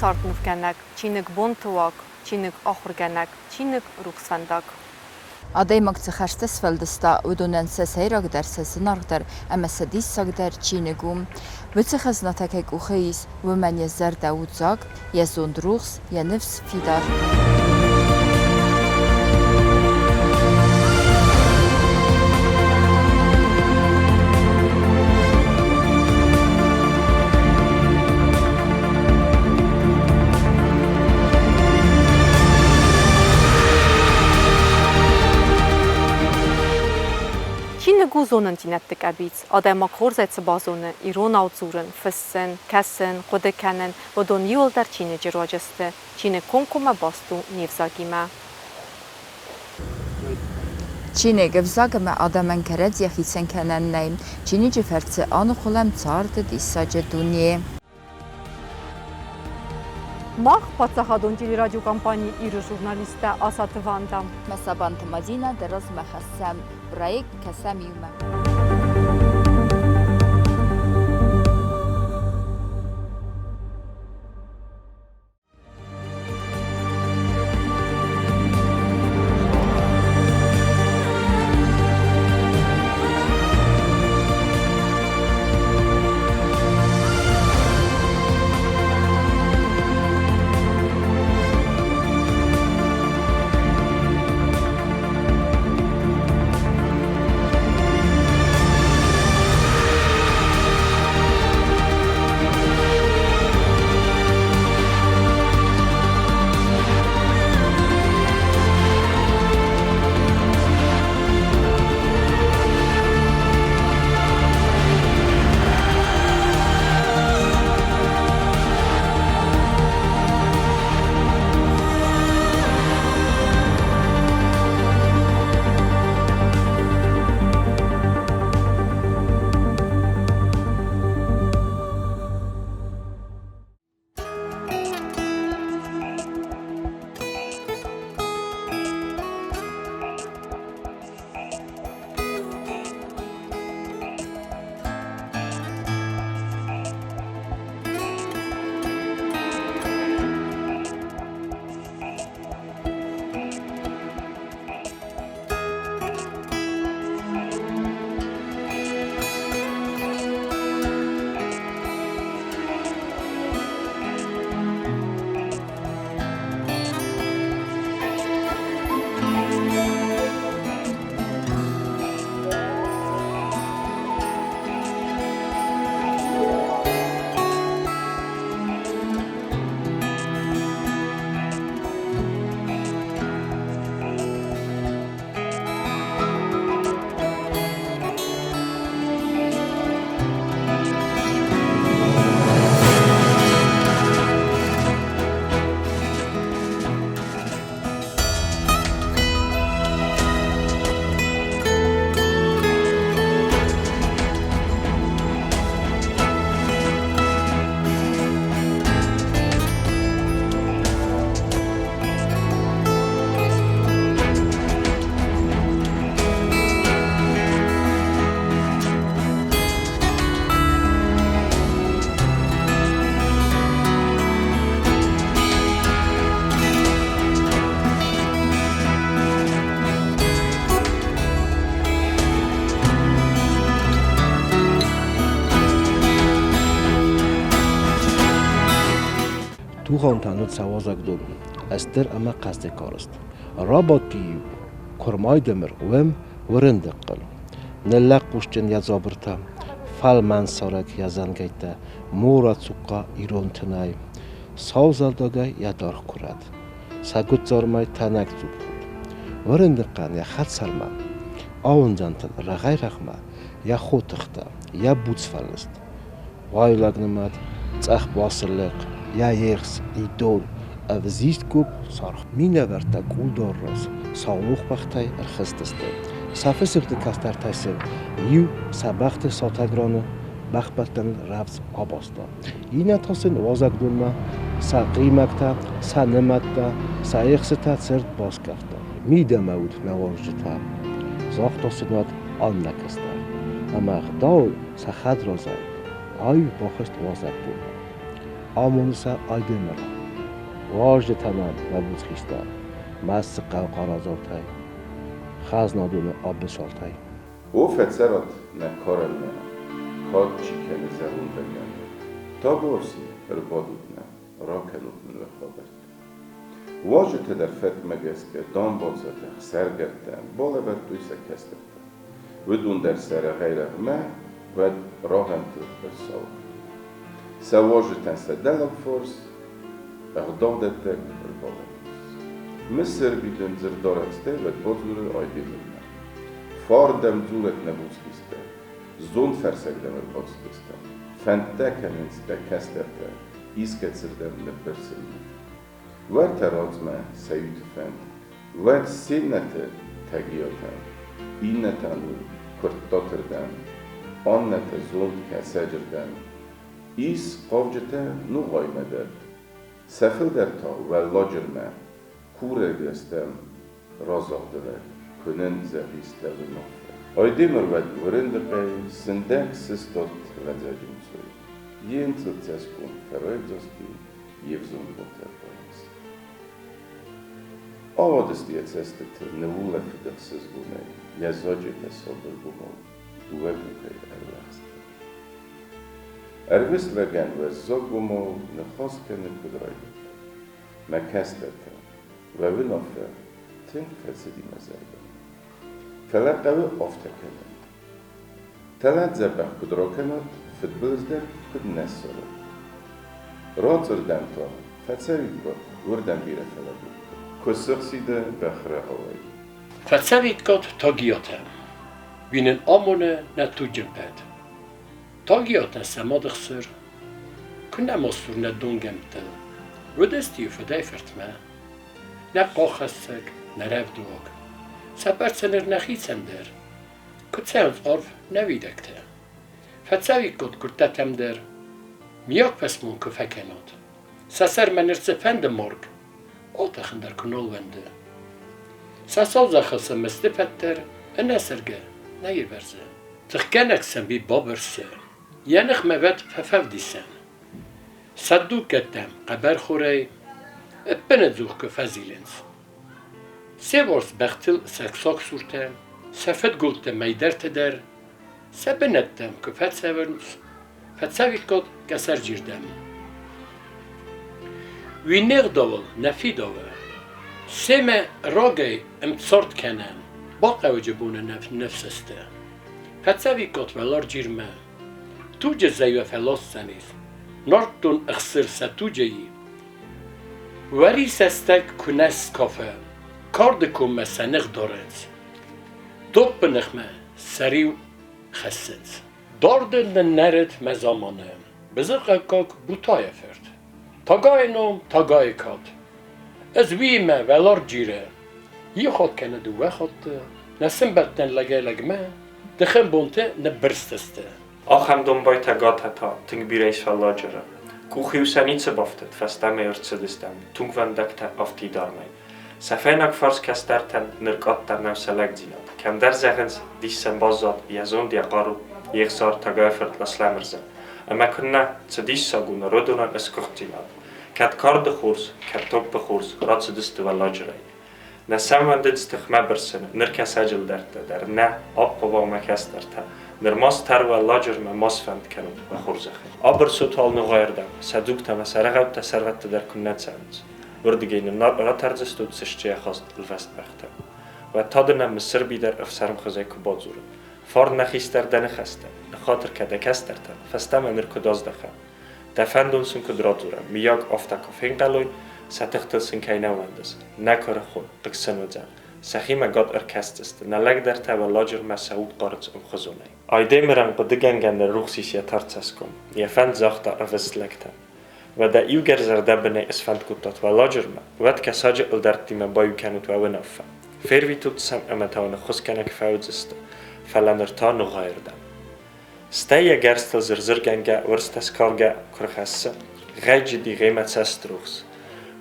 цард нывгӕнӕг, чиныг бонты уаг, чиныг ахуыргӕнӕг, чиныг рухсвӕндаг. Адӕймаг цы хӕстӕ сфӕлдыста, уыдонӕн сӕ сӕйрагдӕр, сӕ зынаргъдӕр ӕмӕ сӕ диссагдӕр чиныг у. Уыцы хӕзнатӕ кӕй къухы ис, уымӕн йӕ зӕрдӕ у дзаг, йӕ зонд рухс, йӕ ныфс фидар. Чиныг у зонындзинӕдты къӕбиц. Адӕймаг хорзӕй цы базоны, иронау дзурын, фыссын, кӕсын, хъуыды кӕнын, уыдон иуылдӕр чиныджы руаджы сты. Чиныг комкоммӕ баст у не взагимӕ. Чиныг ӕвзаг ӕмӕ адӕмӕн кӕрӕдзийӕ хицӕн кӕнӕн нӕй. Чиныджы фӕрцы аныгъуылӕм царды диссаджы дуне. Мах, паддзахадон телерадиокомпани Иры журналисттӕ Асаты Ванда. Мӕ Сабанты Мадинӕ дӕ размӕ хӕссӕм проект «Кӕсӕм иумӕ». Тугъантӕн уыд сӕ уазӕгдон стыр ӕмӕ хъӕздыг арӕзт. Рабадти-иу куырмайдымыр уым уырындыхъхъыл. Ныллӕг хъусджын йӕ дзабыртӕ, фӕлмӕн сӕрак йӕ зӕнгӕйттӕ, морӕ цухъхъа ирон тынӕй, сау зӕлдагӕй йӕ даргъ куырӕт, сӕгуытдзармӕй тӕнӕг цъупхуд. Уырындыхъӕн йӕ хӕдсӕрмӕ, ауындзӕнтыл рӕгъӕй-рӕгъмӕ йӕ хотыхтӕ, йӕ буц фӕлыст. Уӕйлаг нымӕт, цъӕх басылыхъ, йӕ ехс, идон, ӕвзист гуыпп саргъ. Минӕвӕрттӕ къулдуары раз саулох бӕхтӕй ӕрхызтысты. Сӕ фысымты кӕстӕртӕй сын иу сӕ бӕхты сатӕг раны бӕхбӕттӕныл рӕвдз абаста. Иннӕ та сын уазӕгдонмӕ сӕ хъримӕгтӕ, сӕ нымӕттӕ, сӕ ехсытӕ цырд баскъӕфта. Мидӕмӕ ут, нӕ уазджытӕ, загъта сын уӕд аннӕ кӕстӕр, ӕмӕ ӕгъдауыл сӕ хӕдразӕй аив бахызт уазӕгдонмӕ. Амоны сӕ Айдемыр. Уазджытӕ нӕм, мӕ буц хистӕр, Мӕсыхъӕуы Хъарадзаутӕй, Хӕзнадоны Абысалтӕй. О, фӕцӕрат нӕ карӕнмӕ, кад чи кӕны зӕрондӕгӕн. Табуафси, ӕрбадут нӕм, ракӕнут нын уӕ хабӕрттӕ. Уазджытӕ дӕр фӕткмӕ гӕсгӕ дамбацатӕ, сӕргӕрдтӕ балӕвӕрдтой сӕ кӕстӕртӕн. Уыдон дӕр сӕ рӕгъӕй-рӕгъмӕ уӕд рагъӕнтыл ӕрцауыгътой. Сӕ уазджытӕн сӕ дӕллаг фарс ӕгъдаудӕттӕг ӕрбалӕууынц. Мысырби дын дзырдарӕхстӕй уӕд бадзуры Айдемырмӕ. Фар дӕм дзурӕд нӕ буц хистӕр, зонд фӕрсӕг дӕм ӕрбацыдыстӕм, фӕндтӕ кӕнынц дӕ кӕстӕртӕ искӕцырдӕм ныббырсынмӕ. Уӕртӕ размӕ сӕ иуты фӕнд, уӕд се ннӕты Тӕгиатӕн, иннӕтӕн у Куырттатырдӕм, аннӕтӕ зонд Кӕсӕджырдӕм. Ис хъавджытӕ Ногъаймӕ дӕр, сӕ фылдӕр та Уӕлладжырмӕ, курӕг стӕм разагъды лӕг, куы нын зӕгъис дӕ уынаффӕ. Айдемыр уӕд уырындыхъӕй сындӕг сыстад лӕдзӕджы нцой. Йе нцъылд цӕсгом фӕрайдзасти, йе взонг былтӕ байсти. Ауадысты йӕ цӕстыты ныуулӕфыд ӕхсызгонӕй, йӕ зачъетӕ сабыргомау дыууӕ къухӕй ӕрлӕгъстӕ. Ӕрвыст лӕгӕн уӕззаугомау ныхас кӕны куыд райдыдта. Мӕ кӕстӕртӕ, уӕ уынаффӕ тынг фӕцыди мӕ зӕрдӕмӕ. Фӕлӕ хъӕуы афтӕ кӕнын. Тӕлӕ дзӕбӕх куыд ракӕнат, фыдбылыз дӕр куыд нӕ ссарат. Рацырдӕм та фӕцӕуиккат, уырдӕм бирӕ фӕлӕбурдта. Куы сыхсиды бӕхрӕгъауӕй. Фӕцӕвиккат Тагиатӕм. Уый нын амоны нӕ туджджын пӕт. Тагиатӕ сӕ мады хсыр куы нӕма сур нӕ донгӕмттыл, уыдысты-иу фыдӕй-фыртмӕ. Нӕ къаххӕссӕг, нӕ рӕвдуаг. Сӕ бӕрцӕ ныр нӕхицӕн дӕр. Куыд цӕуынц арф нӕ уидӕгтӕ. Фӕцӕуиккот куырттатӕм дӕр. Мийаг фӕсмон куы фӕкӕнат. Сӕ сӕрмӕ ныр цыфӕнды марг атӕхын дӕр куы нал уӕнды. Сӕ сау зӕххыл сӕ мысты фӕд дӕр ӕнӕсӕргӕ нӕ ирвӕзы. Тыхгӕнӕг сӕм уый бабырсы, йӕ ныхмӕ вӕд фӕфӕвдисӕн. Сӕ дуккӕттӕм хъӕбӕрхорӕй ӕппынӕдзух куы фӕзилынц. Се ворс бӕхтыл сӕгсог суртӕ, сӕ фыдгултӕ мӕйдӕртӕ дӕр сӕ бынӕттӕм куы фӕцӕуынц, фӕцӕуиккот кӕсӕрджирдӕм. Уый не гъдауыл нӕ фидауы. Семӕ рагӕй ӕмцард кӕнӕм, бахъӕуджы боны ныфсысты. Фӕцӕуиккот уӕларджирмӕ. Туджы зӕйуӕ фӕласдзӕнис. Нӕртон ӕхсыр сӕ туджы и. Уӕри сӕстӕг куы нӕ скафы, карды коммӕ сӕ ных дарынц. Топпы ныхмӕ сӕ риу хӕссынц. Дарды ныннӕрыд мӕ заманы Бызырхъӕуккаг Бутайы фырт. Тагайы ном, Тагайы кад. Ӕз уыимӕ уӕларвджиры иу хатт кӕнӕ дыууӕ хатты нӕ сымбӕлдтӕн лӕгӕй-лӕгмӕ, тыхын бонты ныббырстысты. Ахӕм домбай тӕгатӕ та тынг бирӕ ис Фӕлладжыры. Къухы-иу сӕ ницы бафтыд, фӕстӕмӕ ӕрцыдыстӕм тугвӕндӕгтӕ афтидармӕй. Сӕ фӕйнӕгфарс кӕстӕртӕн ныр къаддӕр нӕу сӕ лӕгдзинад. Кӕмдӕр зӕгъынц, дис сӕм баззад йӕ зонд, йӕ хъару, йе хсар Тагайы-фырт Ласлӕмырзӕ. Ӕмӕ куыннӕ, цы диссаг у ныр уыдонӕн ысгуыхтдзинад. Кӕд карды хорз, кӕд топпы хорз рацыдысты Уӕлладжырӕй. Нӕ сӕм уӕндынц тыхмӕ бырсын, ныр кӕсаджы лдӕрттӕ дӕр, нӕ, аппаваумӕ кӕстӕртӕ. Нырма стӕр Уӕлладжырмӕ ма сфӕнд кӕнут, уӕ хорзӕхӕй. Абырсут уал Ногъайырдӕм, сӕ дзугтӕ ӕмӕ сӕ рӕгъӕуттӕ сӕрвӕтты дӕр куыннӕ цӕуынц. Уырдыгӕй нын ратӕрдзыстут сысджыйӕ хаст ӕлвӕст бӕхтӕ. Уӕд та дын ӕм Мысырби дӕр ӕфсӕрмхуызӕй куы бадзуры. Фарн нӕ хистӕр дӕ ныхӕстӕ, ныххатыр кӕ дӕ кӕстӕртӕн, фӕстӕмӕ ныр куыд аздӕхӕм. Дӕ фӕндон сын куыд радзурӕм, мыййаг афтӕ куы фенхъӕлой, сӕ тыхтыл сын кӕй нӕ уӕндыс, нӕ куырыхон, хъыг сын уыдзӕн. Сӕхимӕ гад ӕркӕсдзысты, нӕ лӕгдӕртӕ Уӕлладжырмӕ сӕ уд хъарынц ӕмхуызонӕй. Айдемырӕн хъуыдыгӕнгӕ ныррухс ис йӕ тар цӕсгом, йӕ фӕнд загъта ӕвыст лӕгтӕн. Уӕдӕ иугӕр зӕрдӕбынӕй ысфӕнд кодтат Уӕлладжырмӕ, уӕд кӕсаджы ӕлдӕрттимӕ баиу кӕнут уӕ уынаффӕ. Фервитут сӕм ӕмӕ та уын ӕххуысгӕнӕг фӕуыдзысты, фӕлӕ ныр та Ногъайырдӕм. Стӕй йӕ гӕрзтыл зыр-зыргӕнгӕ уырзтӕ скалгӕ куы рхӕссы, гъӕйджиди, гъемӕ цӕстырухс!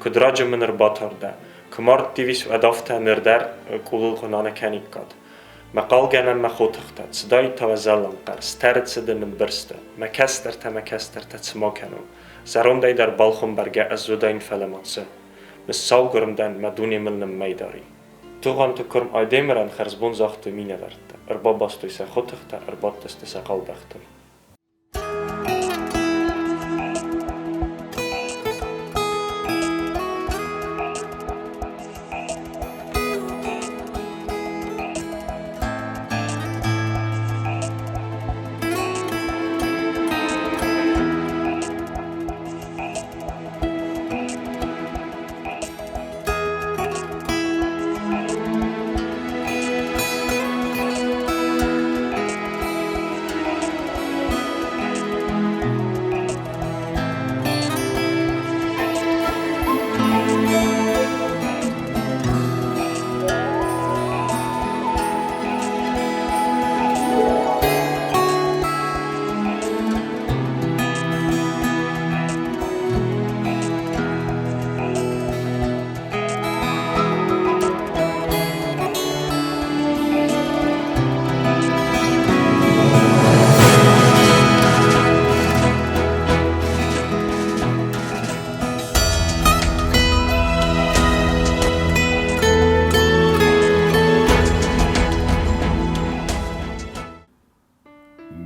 Куыд раджы мын ӕрбатар дӕ, куы мардтивис, уӕд афтӕ ныр дӕр къулыл хъуына нӕ кӕниккат. Мӕ хъалгӕнӕн мӕ хотыхтӕ, цыдаид та уӕ зӕлланг хъӕр, стӕры цыды ныббырсты. Мӕ кӕстӕртӕ, мӕ кӕстӕртӕ, цы ма кӕнон? Зӕрондӕй дӕр балхон бӕргӕ ӕз уыдаин, фӕлӕ ма цы? Ныссаугуырм дӕн, мӕ дуне мыл ныммӕйдар и. Тугъанты куырм Айдемырӕн хӕрзбон загътой минӕвӕрттӕ, ӕрбабастой сӕ хотыхтӕ, ӕрбадтысты сӕ хъал бӕхтыл.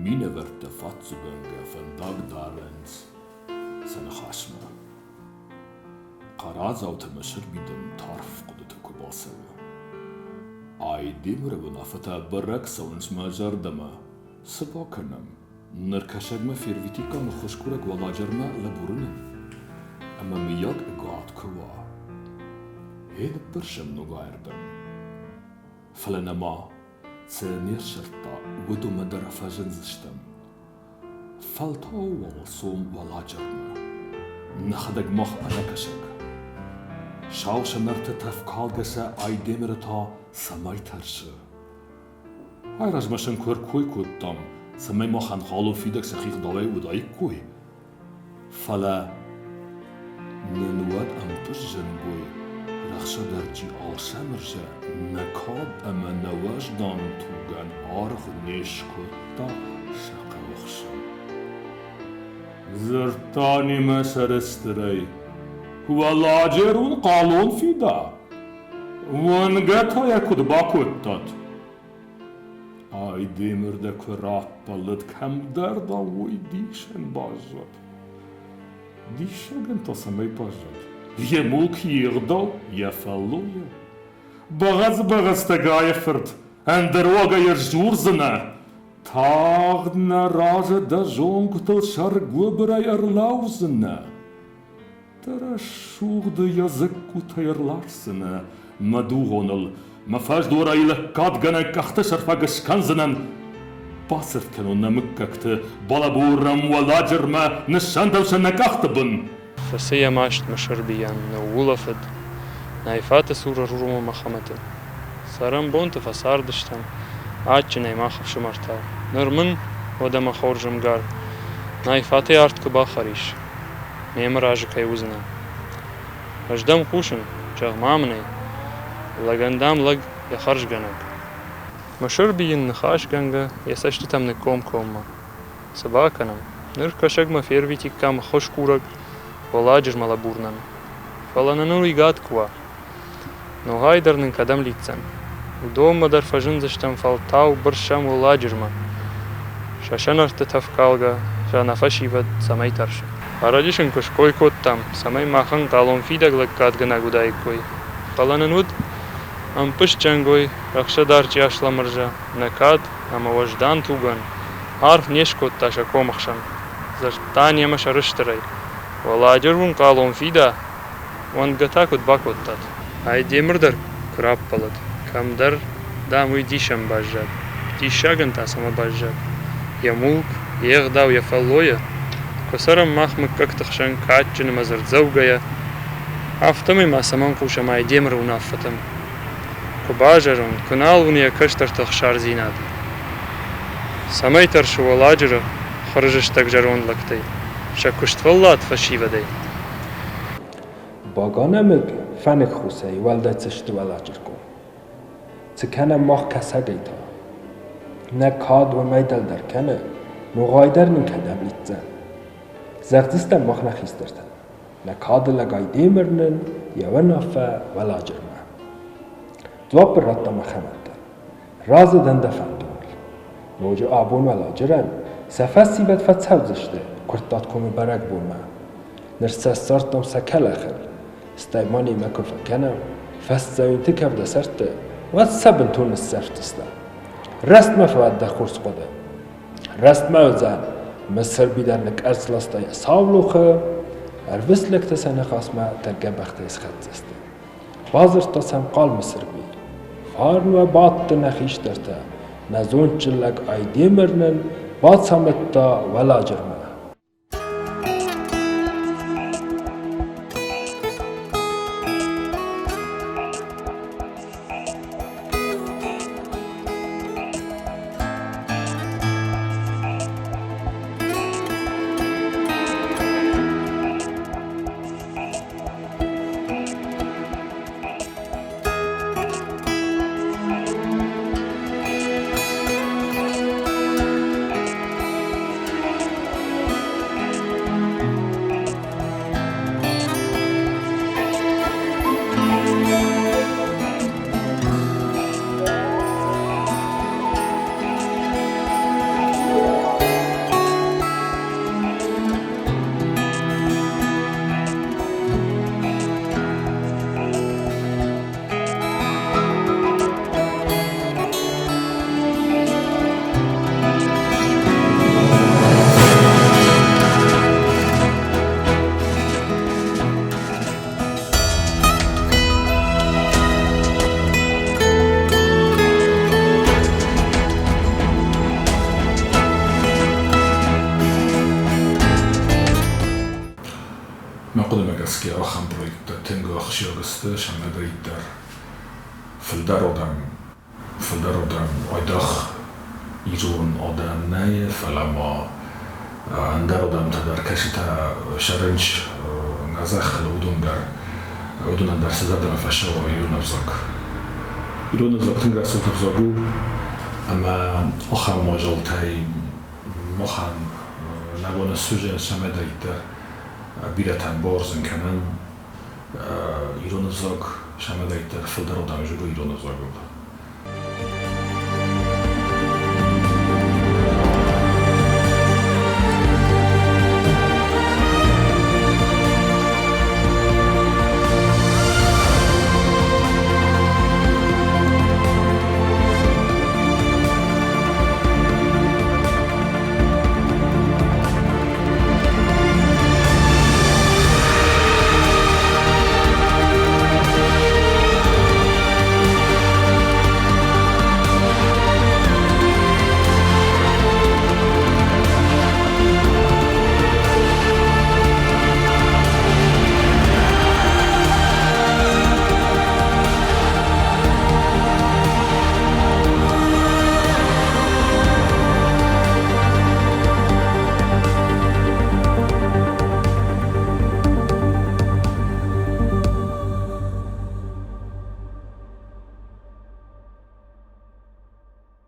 Минӕвӕрттӕ фӕццугӕнгӕ фӕндаг дарӕнц сӕ ныхасмӕ. Хъарадзауты Мысырби дын тарф хъуыдыты куы бацӕуы. Айдемыры уынаффӕтӕ бӕрӕг цӕуынц мӕ зӕрдӕмӕ. Цы бакӕнӕм? Ныр кӕсӕгмӕ фервитиккам ӕххуыскурӕг Уӕладжырмӕ лӕбурынӕн? Ӕмӕ мыййаг ӕгад куы уа. Гъе ныббырсӕм ногӕйырдӕм. Фӕлӕ нӕма, цы не ссардта, уыдонмӕ дӕр фӕзындзыстӕм. Фӕлтау уал цом Уӕладжырмӕ. Нӕхӕдӕг мах ӕнӕкӕсӕг. Сау сӕнӕрты тӕфкалгӕ сӕ Айдемыры та цӕмӕй тӕрсы? Айразмӕ сын куы ӕркой кодтам, цӕмӕй махӕн хъалон фидӕг сӕхи гъдауӕй уыдаиккой, фӕлӕ нын уӕд ӕмпъыззӕнгой рӕхсӕдӕрджи Алсӕмырзӕ нӕ кад ӕмӕ нӕ уӕздан тугӕн аргъ не скодта сӕ хъӕуы хсӕн. Дзырдта немӕ сӕрыстырӕй: Уӕладжер уын хъалон фида? Уынгӕ та йӕ куыд бакодтат? Айдемыр дӕ куы раппӕлыд, кӕмдӕр дӕ уый дисӕн баззад. Диссагӕн та цӕмӕй баззад? Йӕ мулк йе гъдау, йӕ фӕллойӕ. Багъӕц-багъӕцтӕгайы фырт, ӕндӕр уагӕй ӕрдзурдзынӕ. Тагъд нӕ разы дӕ зонгуытыл сӕргуыбырӕй ӕрлӕудзынӕ. Дӕ рӕсугъды йӕ дзыккутӕй ӕрласдзынӕ мӕ дугъоныл, мӕ фӕздуарӕй лӕггадгӕнӕг къӕхтӕсӕрфӕг скӕндзынӕн. Бацырд кӕнон нӕ мыггӕгты, балӕбурӕм Уӕладжырмӕ, ныссӕндӕм сӕ нӕ къӕхты бын. Фӕцы йӕ маст Мысырбийӕн, ныуулӕфыд, Найфаты цур ӕруромы Мӕхӕмӕты. Цӕрӕнбонты фӕцардыстӕм адджынӕй мах ӕфсымӕртау. Ныр мын, уӕдӕ мӕ хорз ӕмгар, Найфатӕй ард куы бахӕрис, мемӕ разы кӕй уыдзынӕ. Ӕз дӕм хъусын, зӕгъ-ма мын ӕй, лӕгӕн, дам, лӕг йӕ хӕрзгӕнӕг. Мысырби йын ныхасгӕнгӕ йӕ цӕстытӕм ныккомкоммӕ. Цы бакӕнӕм? Ныр кӕсӕгмӕ фервитиккам ӕххуыскурӕг Уӕладжырмӕ лӕбурынӕн. Фӕлӕ нын уый гад куы уа. Ногъай дӕр нын кӕдӕм лидздзӕн? Уыдонмӕ дӕр фӕзындзыстӕм, фӕлтау бырсӕм Уӕлладжырмӕ. Сӕ сӕнӕртты тӕфкалгӕ сӕ нӕ фӕсивӕд цӕмӕй тӕрсы. Ӕрӕджы сын куы ской кодтам, цӕмӕй махӕн хъалонфидӕг лӕггадгӕнӕг уыдаиккой, фӕлӕ нын уыд ӕмпъызт зӕнгой, ӕхсӕдарчъи Аслӕмырзӕ, нӕ кад ӕмӕ уӕздан тугӕн аргъ не скодта сӕ комы хсӕн. Дзырдта немӕ сӕрыстырӕй: Уӕладжыр уын хъалон фида, Уӕндгӕ та куыд бакодтат? Айдемыр дӕр куы раппӕлыд, кӕмдӕр, дам, уый дисӕн баззад. Диссагӕн та цӕмӕ баззад? Йӕ мулк, йе гъдау, йӕ фӕллойӕ? Куы цӕрӕм мах мыггӕгты хсӕн кадджын ӕмӕ дзырддзӕугӕйӕ, афтӕмӕй ма цӕмӕн хъусӕм Айдемыры уынаффӕтӕм? Куы базӕронд, куы нал уыны йӕ кӕстӕрты ӕхсардзинад. Цӕмӕй тӕрсы Уӕладжыры хырызыстӕг зӕронд лӕгтӕй, сӕ куыстфӕллад фӕсивӕдӕй? Баганӕмыг фӕныкхусӕй уӕлдай цӕсты Уӕладжыргом. Цы кӕнӕм мах кӕсагӕй та? Нӕ кад уымӕй дӕлдӕр кӕны, ногъай дӕр нын кӕдӕм лидздзӕн? Зӕгъдзыстӕм мах нӕ хистӕртӕн, нӕ кады лӕг Айдемыр нын йӕ уынаффӕ Уӕлладжырмӕ. Дзуапп ын радта Мӕхӕмӕт дӕр. Разы дӕн дӕ фӕндоныл. Ноджы абон Уӕлладжырӕн сӕ фӕсивӕд фӕцӕудзысты Куырттаткомы бӕрӕгбонмӕ. Ныр сӕ ссардтам сӕ кӕлӕхыл. Стӕй ма немӕ куы фӕкӕнӕм, фӕсдзӕуинты кӕвдӕсӕртты, уӕд сӕ бынтон ныссӕрфдзыстӕм. Рӕстмӕ фӕуӕд дӕ хорз хъуыды. Рӕстмӕ уыдзӕн, Мысырби дӕр ныкъӕрцц ласта йӕ саулохы, ӕрвыст лӕгтӕ сӕ ныхасмӕ тӕргӕ бӕхтӕй схӕццӕ сты. Бадзырдта сӕм хъал Мысырби. Фарн уӕ бадты нӕ хистӕртӕ, нӕ зондджын лӕг Айдемыр нын бацамыдта Уӕлладжырмӕ. Мӕ хъуыдымӕ гӕсгӕ ахӕм проекттӕ тынг ахсджиаг сты, сӕмӕдӕриддӕр фылдӕр адӕм, фылдӕр адӕм айдагъ ирон адӕм нӕ, фӕлӕ ма ӕндӕр адӕмтӕ дӕр, кӕцытӕ сӕ рынч нӕ зӕххыл, уыдон дӕр, уыдонӕн дӕр сӕ зӕрдӕмӕ фӕцӕуа ирон ӕвзаг. Ирон ӕвзаг тынг рӕсугъд ӕвзаг у, ӕмӕ ахӕм мадзӕлттӕй махӕн нӕ бон ссудзӕн цӕмӕдӕриддӕр бирӕтӕн бауарзын кӕнӕм ирон ӕвзаг, цӕмӕдӕриддӕр фылдӕр адӕм дзуры ирон ӕвзагыл.